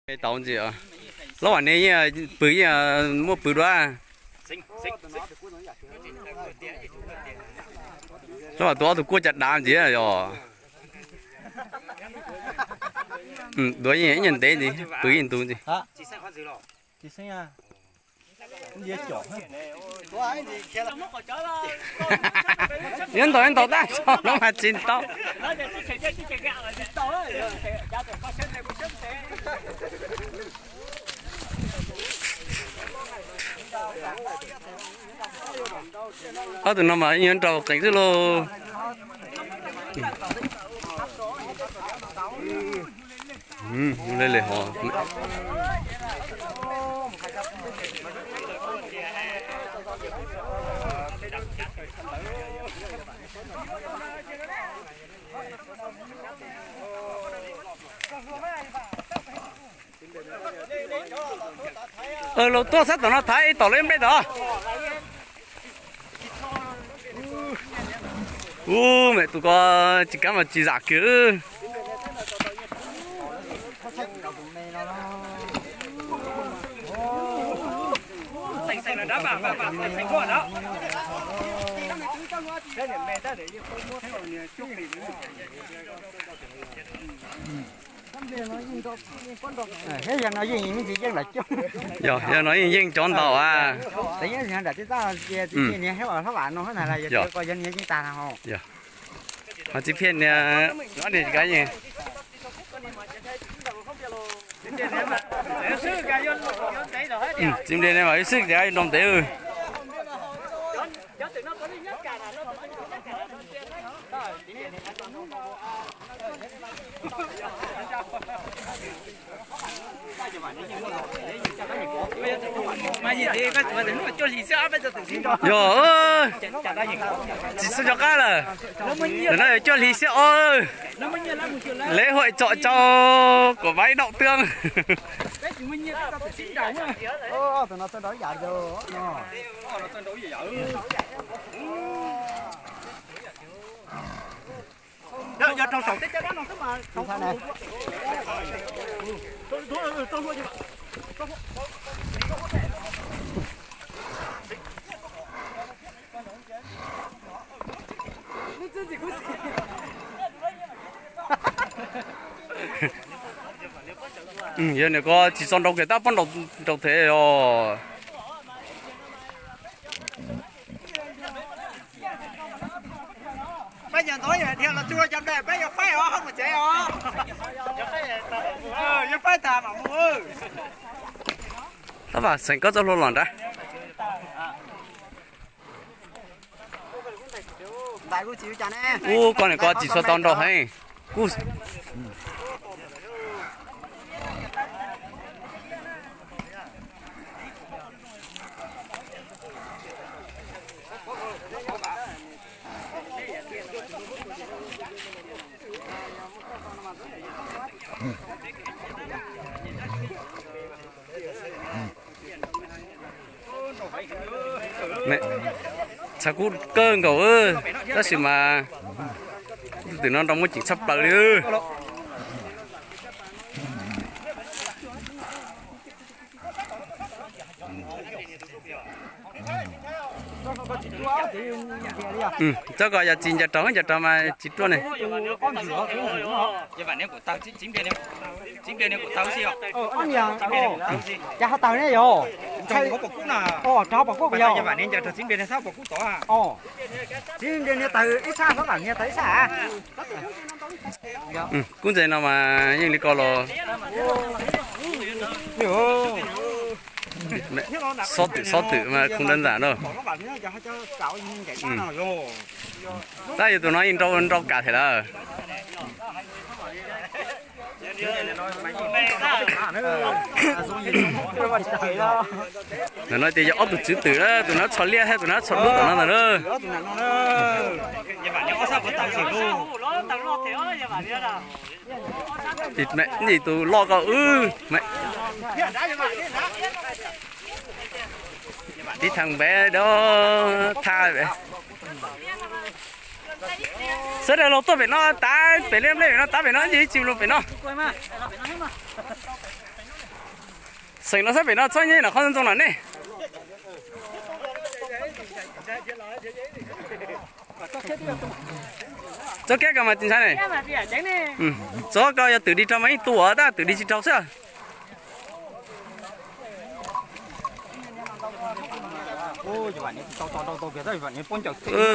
Tau ntxiv, lub vam ne yeej pw, yeej muaj pw dua. Lub vam tus ob tug kuj cas dav ntxiv yog. Duav yeej ib nyuag ntev ntxiv, pw yeej ntu ntxiv. Yuav ntaus yuav ntaus tab tso lub mas tsis ntaus. Ob tug no mas yuav nraus qees xwb lauj. Le le ho. Los tuaj sab tom no thaiv ib tom lawv nplej tod. Ub, mem tus ko tsis kav mas tsis zam kiag. Yog no yeej yeej cov ntau a. Ho txiv phiaj niag, niag ka yeej. Txiv nplia ne mas ib xwb tias nroo ntev. Yog, tsis txhob nco qab lawm. Ntawm no yog cuaj hli xiab ob. Lễ hội trọi châu của Bái Đậu Tương. Yog niam ko tsis txo nrau kiag tab pob nrau thev os. Peb nyob ntawd dhia los tsuj cov npe peb yuav faib os, mus tsev os. Yuav faib tas mam mus. Tab vam xeem koj txoj hlua los nrad. Ub, koj niam ko tsis txhua tau nrau heev. Kuj txhav kub kawg nkaus, tab sis mas kuv tus twm no nrau muaj ceem tshaj plaws li. Txhob kom yog tsis ncaws rau, ncaws rau mas tsis ruaj ne. Cas ho tawg ne yog? Rau pom kub yog. Txiv niag tawg ib sab, hlob vam niag tawg ib sab. Kub ntxees no mas yeej li ko los. Xob twm xob twm mas không đơn giản đâu. Tab yog tus no yeej nrau nrau kam thiab lawm. Ntawm no tias yog ob tug tswv twm, tus no txhos liaj thiab tus no txhos dub tom no ntag na. Ib tus loj koj wb. Tib thaj npev dab thaj. Sawv daws los tuaj pem no tav, pem liaj nplej pem no tav, pem no ib tsis los pem no. Xeem los sab pem no txhob nyob no qhov ntxoov no ne. Txob kiab ko mas tsis ntshai ne. Txob ko yog twm dig raug mas yeej tu, tab twm dig tsis raug xwb.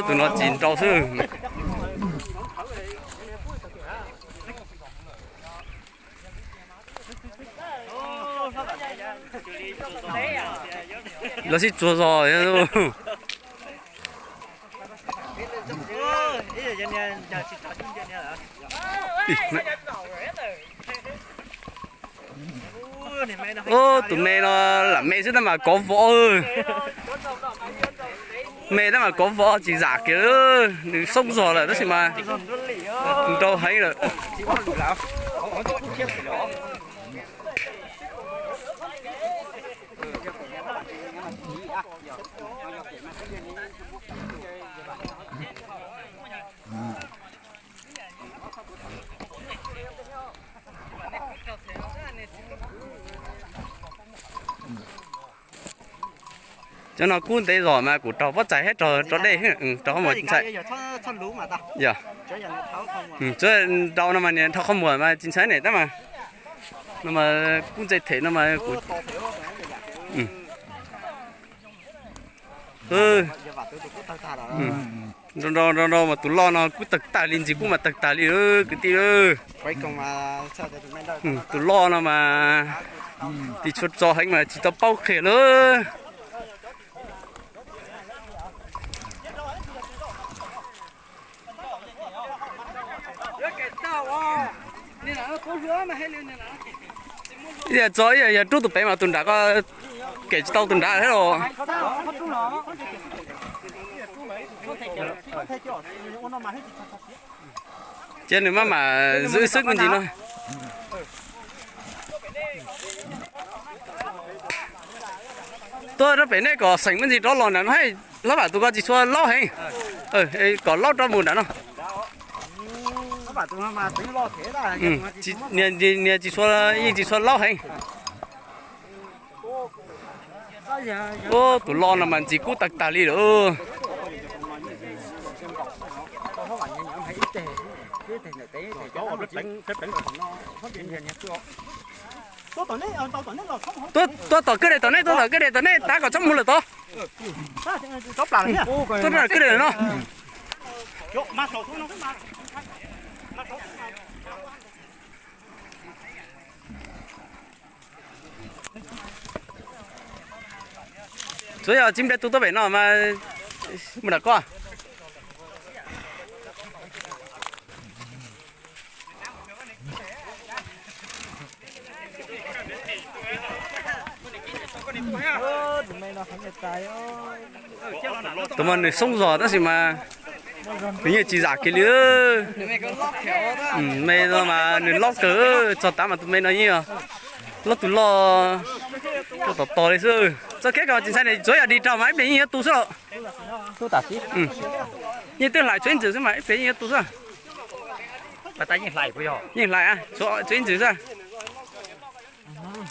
Tus no tsis nrau xwb. Los sib tsuag zog. Tus me no lam me xwb tab mas kov vov. Me tab mas kov vov tsis zam kiag, nws xoob zog lawm tab sis mas nrau heev lawm. Cov no kub ntev zog mas kuv raug pob txhais thiab raug rau dej, raug qhov muag tsis ntshai. Tsuav nrau no mas nias dhau qhov muag mas tsis ntshai ne tab mas. No mas kub ntxeev them no mas kuv nrau nrau nrau mas tus loj no kub tawg tag li, ntxim kub mas tawg tag li kwv tij. Tus loj no mas tis tshua tso heev mas tsis tau paub qhia lawm. Ib yam tso ib yam yog rub tus pem mas tus nrad ko kem tsis tau tus nrad thiab los. Ces nws maj mam zwb xwb me ntsis no. Tuaj rau pem nej kom xeem me ntsis rov los nram no, hab vam tus ko tsis tshua laub heev, kom laub rov mus nram no. Niag tsis tshua, yeej tsis tshua laub heev. Tus loj no mas ntxim kub tag tag li lawm. Tuaj tom kwj deg tom nej, tuaj tom kwj deg tom nej, tav kom txhob mus lawm tod. Tuaj tom kwj deg no. Tsuav yog tsis npliag tus tuaj pem no mas mus nram koj. Tus mas nws xoob zog tab sis mas nws yeej tsis zam kiag li. Me no mas nws loj kawg, txog tav mas tus me no yeej loj tus loj, loj tom tog li xwb. Txoj kev ko tsis ntshai ne, tsuav yog dig raug mas ib pliag yeej yuav tu xwb los. Yeej twb hlais tsuav ib ntxwm xwb mas ib pliag yeej yuav tu xwb. Yeej hlais, tsuav ib ntxwm xwb.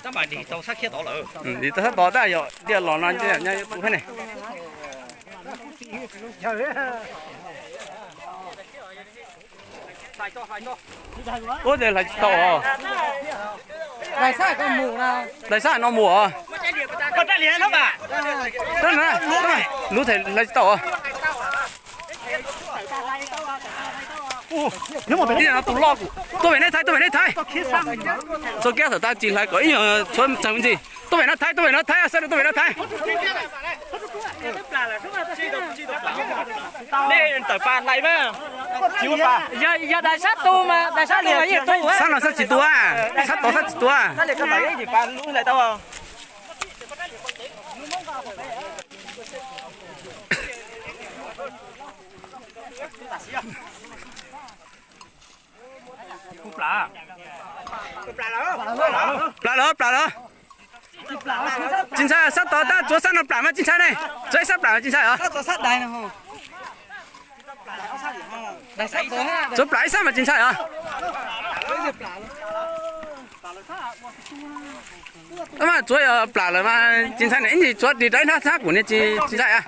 Dig tau sab tod tab yog tiaj los no nyob yuav tu thiab ne. Ua tes hlais tsis tau os. Hlais sab no mus os. Lub tes hlais tsis tau os. Tuaj pem nej thaij, tuaj pem nej thaij. Txoj kev thaum tas tsis hlais kom ib nyuag tshuav tsawg me ntsis. Tuaj pem no thaij, tuaj pem no thaij, sab tuaj pem no thaij. Sab no sab tsis tu, sab tod sab tsis tu. Plam lawm, plam lawm. Tsis ntshai, sab tod tab tsuav sab no plam mas tsis ntshai ne. Tsuav ib sab plam mas tsis ntshai os. Tsuav plam ib sab mas tsis ntshai os. Mas tsuav yog plam lawm mas tsis ntshai ne, ib ntsis tsuav ris rau ib hnab xab kuv niag tsis ntshai a.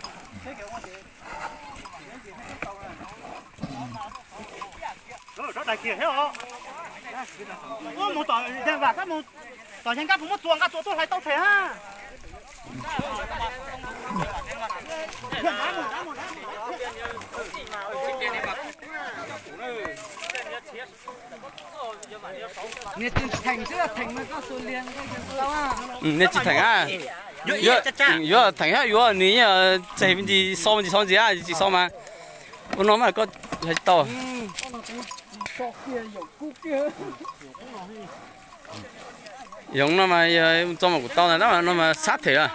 Nej tsis theem a? Yuav theem hab yuav nws yeej tseg me ntsis so me ntsis so ntxiv, tsis so mas ua no mas koj tsis tau. Yoov no mas yog txo mas kuv tau ntag, no mas sab them a.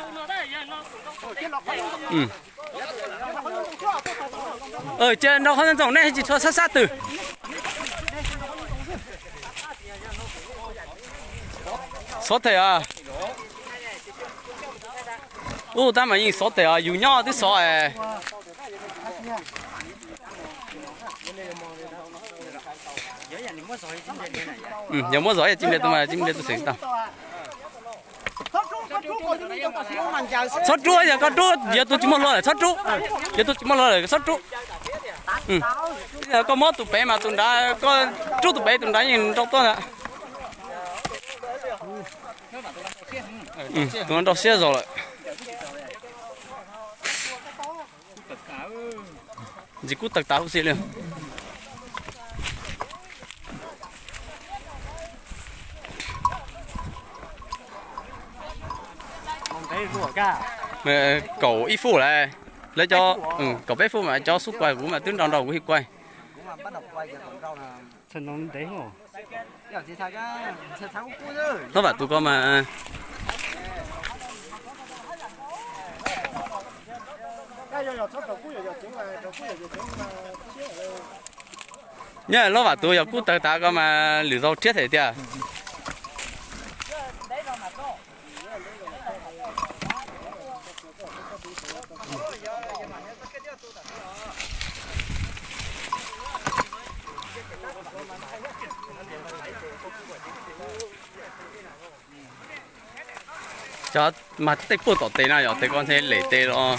Ces nrau qhov ntxoog nej tsis tshua sab sab twg. Xov them a. Ub, tab mas yeej xov them os, yus nyob twb xov es. Yog muab zog tsis nplias tus mas tsis nplias tus xeem tau. Txhob rub, yog koj rub yog tus tsis muaj hlua lawm txhob rub. Yog tus tsis muaj hlua lawm txhob rub. Koj muab tus pem mas tus nrad, koj rub tus pem tus nrad yeej nrau tuaj ntag. Tus no nrau siab zog lawm. Ntsis kub tawg tas huv si li. Kaum ib fuj lawm, lawv cov kaum peb fuj mas cov xub kuais kuv mas twb nrau nrau kuv hib kuais. Hlob Vam tus ko mas, nyob Hlob Vam tus yog kub tawg tas ko mas lwm zaus rhiab them tiag. Cov mas tej puag tom tes na yog tes ko ntshe lem tes los.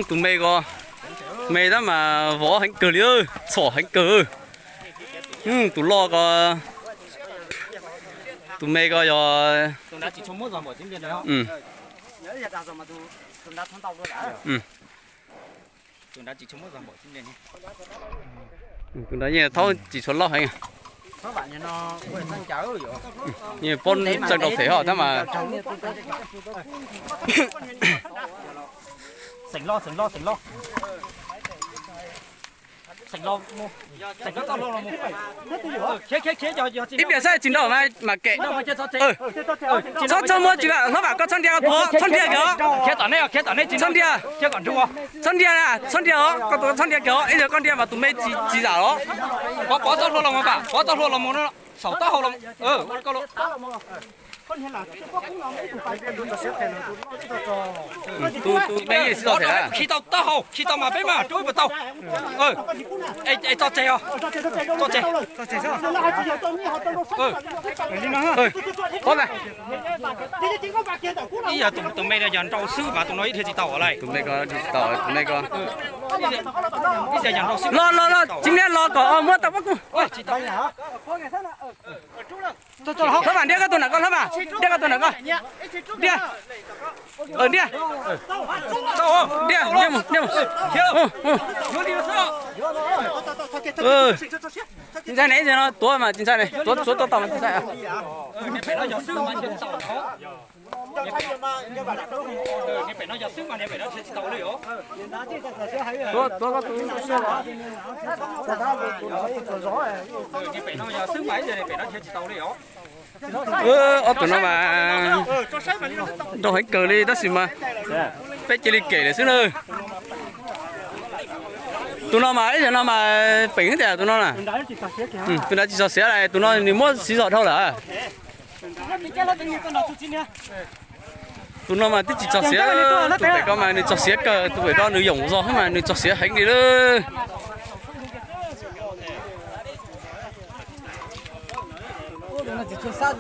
Tus me ko, me tab mas vov heev kawg li, txhom heev kawg. Tus loj ko, tus me ko yog, tus nrad yeej thaub tsis tshua loj heev. Yeej pob txawj nrau them hos tab mas. Ib pliag saib tsis nrau mas kem. Txhob txhob muab tsis, Hlob Vam koj txhob nrhiav, txhob nrhiav kiag, txhob nrhiav, txhob nrhiav os, koj tus txhob nrhiav kiag os, ib yog koj nrhiav mas tus me tsis zam los. Pov txoj hlua los mus, pov txoj hlua los mus, saum taub hau los. Khi tau taub hau, khi tau mas peb mas rub ib puas tau. Es txo tseg os, txo tseg. Ib yog tus me no yog nrau xwb mas tus no ib dhia tsis tau lawm. Tus me ko, tus me ko. Los los los, tsis niaj los kom muab tau pob kub. Hlob Vam, ntiab koj tus nam koj, Hlob Vam, ntiab koj tus nam koj. Ntiab. Ntiab, ntiab mus, ntiab mus. Ntshai ne, tuav mas tsis ntshai ne, tuav tuav tau mas tsis ntshai. Tuav, tuav koj tus siab los. Ob tug no mas nrau heev kawg li tab sis mas peb cia li kem lawm xwb na. Tus no mas ib zaug no mas peem tiag tus no na. Tus nrad tsis txog siav, tus no nws muab siv zog dhau lawm. Tus no mas twb tsis txog siav, tus pem ko mas nws txog siav kawg, tus pem ko nws yoom zog xwb mas nws txog siav heev li lawm. Tus no tsis tshua sab,